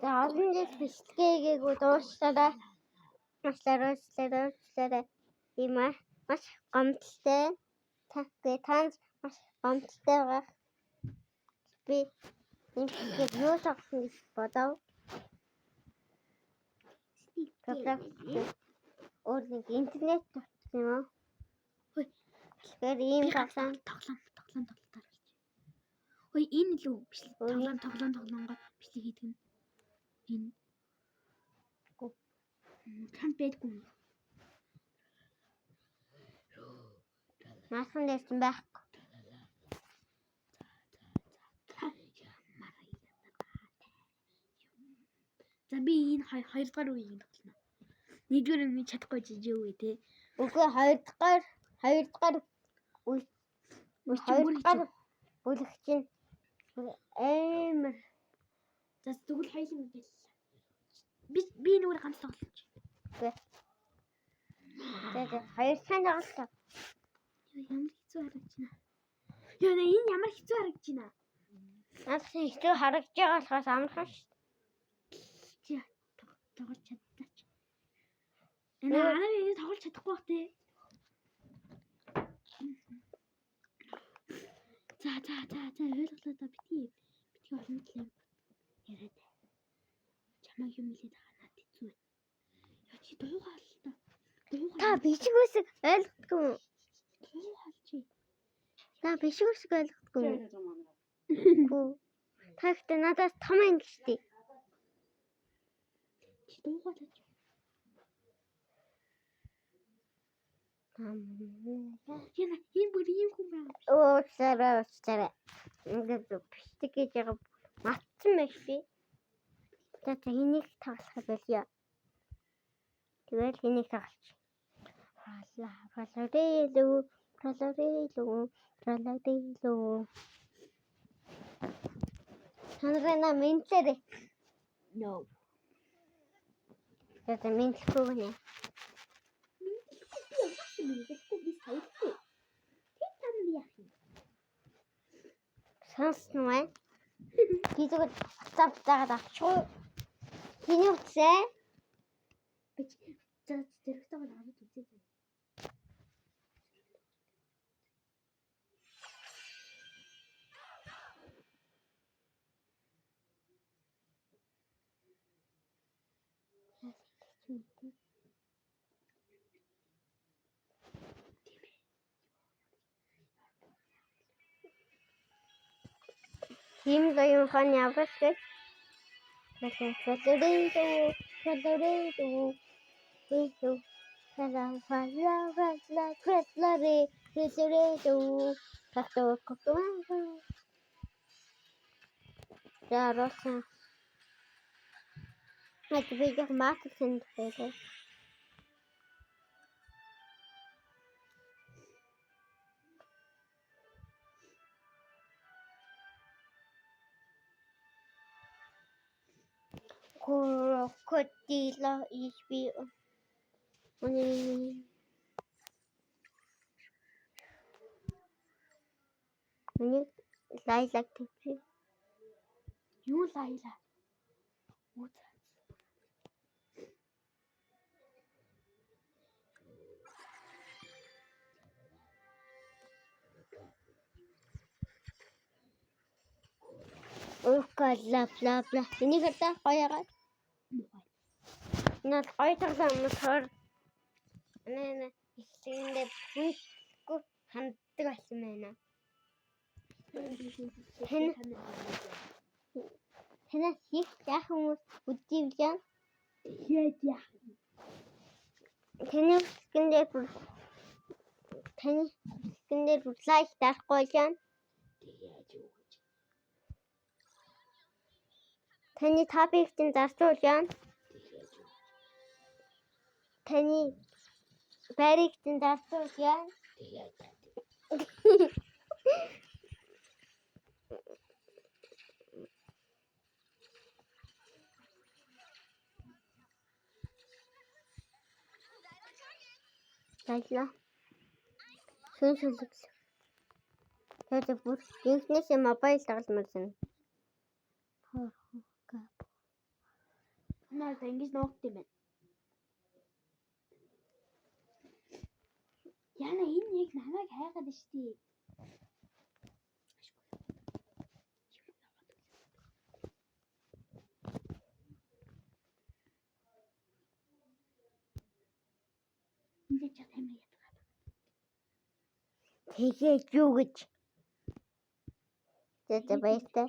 За олон жил бичлэгээгээгүй дуушлаарай. Уучлаарай, уучлаарай, уучлаарай. Тийм аа. Маш гомдолтой. Та танд маш гомдолтой байх. Би энэ бичлэгээр юу тоглосон гэж бодов. Roblox өөр нэг интернет тогтсон юм уу? Тэгэхээр ийм тоглоом Тоглоом тоглоом тоглолтоор болж. Ой, энэ илүү бичлэг тоглоом тоглоом тоглоомгоо бичлэг хийдэг нь. Энэ. Гүү. Чамд байдгүй юм. наасан дээр чинь байхгүй. За би энэ хоёр дахь үеийг тоглоно. Нэгдүгээр нь чадахгүй жижиг үе те. Үгүй хоёр дахь үе Үе чинь хоёр бүр дахь бүлэг чинь амар За тэгвэл хоёулын мэдээлэл. Би нүгээр ганц тоглож. үгүй. За за хоёр дахь тоглолт. Ямар хэцүү харагдаж байна. Яа нэ энэ ямар хэцүү харагдаж байна. Наад чинь хэцүү харагдаж байгаа болохоос амархан шүү. Чи тоглож чаддаач. Энэ араа энэ тоглож чадахгүй бах те. За за за за ойлголоо да битгий. Битгий олон талын яриад. Чамайг юм хэлээд байгаа надад хэцүү байна. Яа чи дуугаа л та. Дуугаа. Та бичиг үсэг ойлгохгүй юм. Дуугаа л чи. Та бичиг үсэг ойлгохгүй юм. Үгүй. Та ихтэй надаас том анги шүү дээ. Чи дуугаа л. Яна энэ бүр ийм хүн байгаа. Уучлаарай, уучлаарай. Ингээд бичдэг гэж байгаа матсан байх би. За за энийг тоглох болио. Тэгэл энийг тоглож. Фала фаларелу, фаларелу, фаларелу. Танарна ментлэрэ. No. За за ментлэхгүй гэнэ. Мэдлэхгүй би ямар ч мэдлэхгүй би саялгүй. Тэр там би яах юм? Сонсон уу? Би зүгээр WhatsApp дагаад авчихгүй. Хэний утсаа? Би за зэрэгтэйгээр хараад үзье. Тийм л юм хан явах гэж. Фаларелу, фаларелу, фаларелу, фала фала фала фаларе, фаларелу, фаларелу. За оруулсан. Нэг би яг мат тэнд байлаа. Крокодила ich би. Миний лайлаг тавьчих. Юу лайла? Үү за. Укала бла бла. Энийг хардаа гоё яагаад. Мухай. Энэ бол гоё тоглоом болохоор нэ ихлэндээ бүнгүй ханддаг болсон байна. Танаас их яах хүмүүс үдчихлээ. Тэгээд яах юм? Таны бичлэгэн дээр бүр таны бичлэгэн дээр бүр лайк дарахгүй лээ. Тэгээд юу гэж? Таны топик чинь зарцуулъя. Тэгээд юу? Таны байрыг чинь зарцуулъя. Тэгээд яах? Баярлалаа. Шүн шүлэг. Тэгээд бүр жинхнээсээ мобайл тогломоор байна. Наа за ингэж нуугд юм байна. Яна энэ яг намайг хайгаад штий. Энд ч амар ятгаад. Тэгээд юу гэж. За за баяртай.